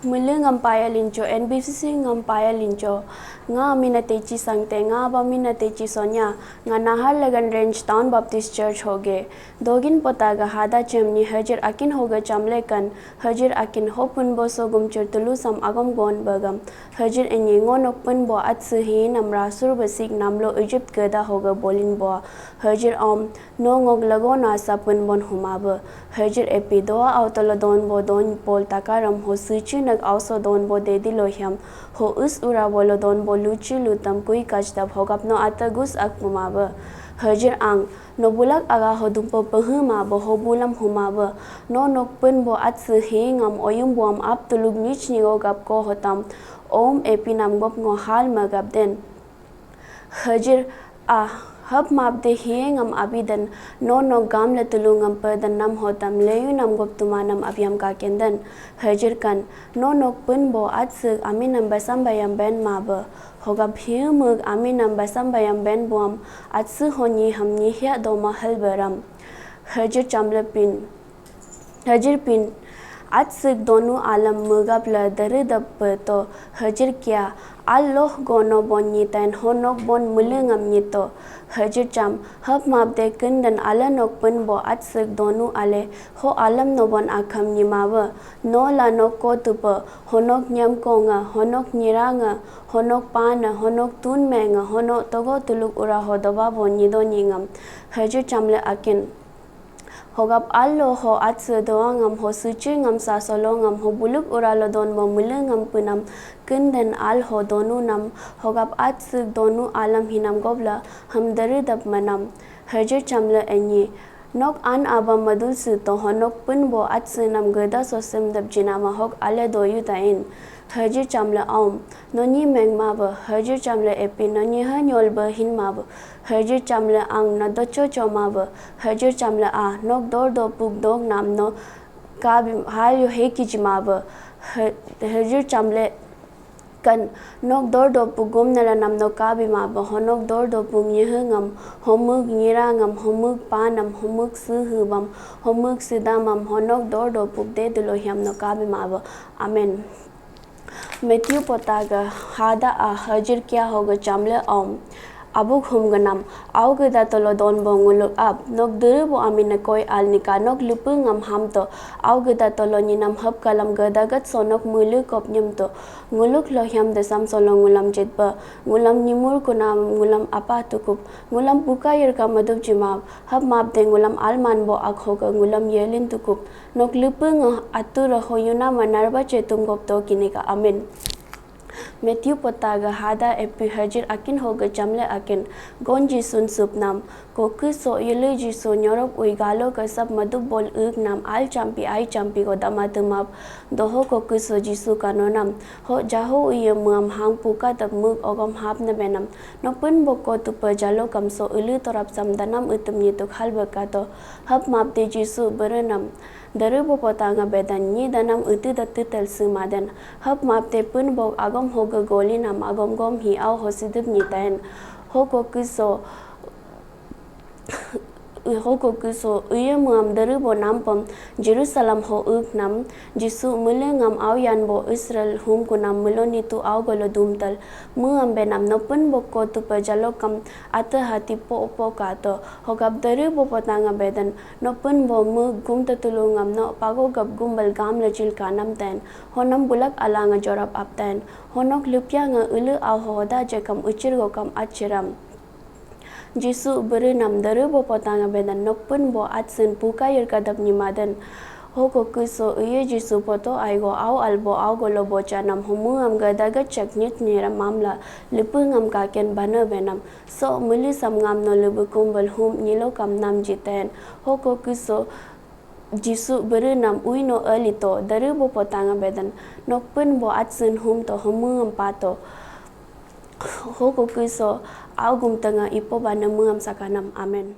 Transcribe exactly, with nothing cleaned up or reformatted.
Mele ngam paya lincho, N B C C ngam paya lincho. Nga amina Techi Sangte, nga aba amina Techi Sonya, nga Naharlagun Range Town Baptist Church hoge. Dogin pota ga hada chem ni hajir akin hoga chamle kan, hajir akin ho pun bo so gumchur tulu sam agom gon bagam. Hajir enyi ngo nok pun bo atsu hi nam rasur besik namlo Egypt geda hoga bolin bo. Hajir om, no ngok lago na sapun bon huma be. Hajir epi doa auto lo don bo don pol takaram ho suci nak auso don bo dedi lo hiam. Ho us ura bo lo don bo luci lutam kui kachdap hogap no ata gus ak puma be. Hajir ang, no bulak aga ho dumpo pehe ma bo ho bulam huma be. No nok pun bo atsu he ngam oyum buam ap tuluk nich nigo gap ko hotam. Om epi nam gop ngo hal magap den. Hajir a, hap map de hieng am abi den, no no gam le tulu ngam pe den nam hotam leyu nam gop tuma nam abiam ka ken den. Hajir kan, no nok pun bo atsu ami nam basam bayam ben ma be. Hogap hiu mug ami nam basam bayam ben buam atsu ho nyi ham nyi hia doma hal beram. Hajir chamle pin. Hajir pin, atsik donu alam megap la deri dap to hajir kia, al loh gono bon nyi tain honok bon mele ngam nyi to. Hajir cham, hap map de ken den ala nok pun bo atsik donu ale, ho alam no bon akham nyi mawe. No la nok ko tupe, honok nyam ko nga, honok nyira nga, honok pa na, honok tun me nga, honok togo tuluk ura ho doba bon nyi do nyi ngam. Hajir cham le akin. Hogap al lo ho atsu doa ngam ho suci ngam sa solo ngam ho buluk ura lo don bo mele ngam punam ken den al ho donu nam hogap atsu donu alam hinam gobla ham deri dap manam. Hajir chamle enyi. Nok an aba madul su to ho nok pun bo atsu nam geda so sem dap jinama hok ale doyu tain. Hajir chamle aum. Nonyi meng ma be, hajir chamle epi nonyi ha nyol be hin ma be, hajir chamle ang na docho cho ma be, hajir chamle a, nok dor do puk dog nam no ka bi hal yo he kiji ma be, ha-, hajir chamle kan, nok dor do puk gom nala nam no ka bi ma be, honok dor do puk nyi he ngam, homuk nyira ngam, homuk pa nam, homuk su hu bam, homuk su da mam, honok dor do puk de dulo hiam no ka bi ma be. Amen. Matthew pota ga hada a hajir kia hoga chamle om. Abuk hum ganam, au geda tolo don bo nguluk ap, nok duru bo amin na koi al nika nok lupu ngam ham to, au geda tolo nyinam hap kalam geda gat so nok mulu kop nyem to, nguluk lo hiam desam solo ngulam jitba, ngulam nyimur kunam ngulam apa tukup, ngulam puka yirka madup jimap, hap map de ngulam alman bo ak hoga ngulam yelin tukup, nok lupu nga atu raho yuna ma narba chetum gop to kinika. Amen. Matthew pota ga hada epi hajir akin hoga chamle akin, gon Jisun sup nam, koku so yele Jisu nyorop ui galo ka sap madup bol uk nam al champi ai champi go dama temap, doho koku so Jisu kano nam, ho jaho uye muam hang puka tap muk ogom hap na benam, no pun boko tupa jalo kam so ulu torap sam danam utum nyituk hal bekato, hap map de Jisu berenam, Dere bo pota nga bedan nyi danam utu datu tel su maden. Hap map te pun bo agom hoga goli nam agom gom hi au ho sidup nyi tain. Ho koku so, ho koku so, uye muam dere bo nam pam Jerusalem ho uk nam, Jisu mele ngam au yan bo Israel hum kunam melo nitu au golo dumtal. Muam benam no pun bo ko tupa jalo kam ate hati po po kato. Hogap dere bo pota nga bedan, no pun bo muk gum tatulu ngam no pago gap gumbal gam lajil kanam ten, honam bulak ala nga jorap ap ten, honok lupya nga ulu au hoda jekam uchir gokam achiram. Jisu beri nam dere bo pota nga bedan, nok pun bo atsen puka yir kadap nyimaden. Ho koku so uye Jisu poto ai go au albo au golo bocha nam homu am gada gachak nyit nyiram mamla, lupu ngam kaken bana benam. So muli sam ngam no lubu kumbal hum nyilo kam nam jiten. Ho koku so Jisu beri nam ui no elito, dere bo pota nga bedan, nok pun bo atsen hum to homu am pato. Ho koku so au gum tanga ipo bana muam sakanam. Amen.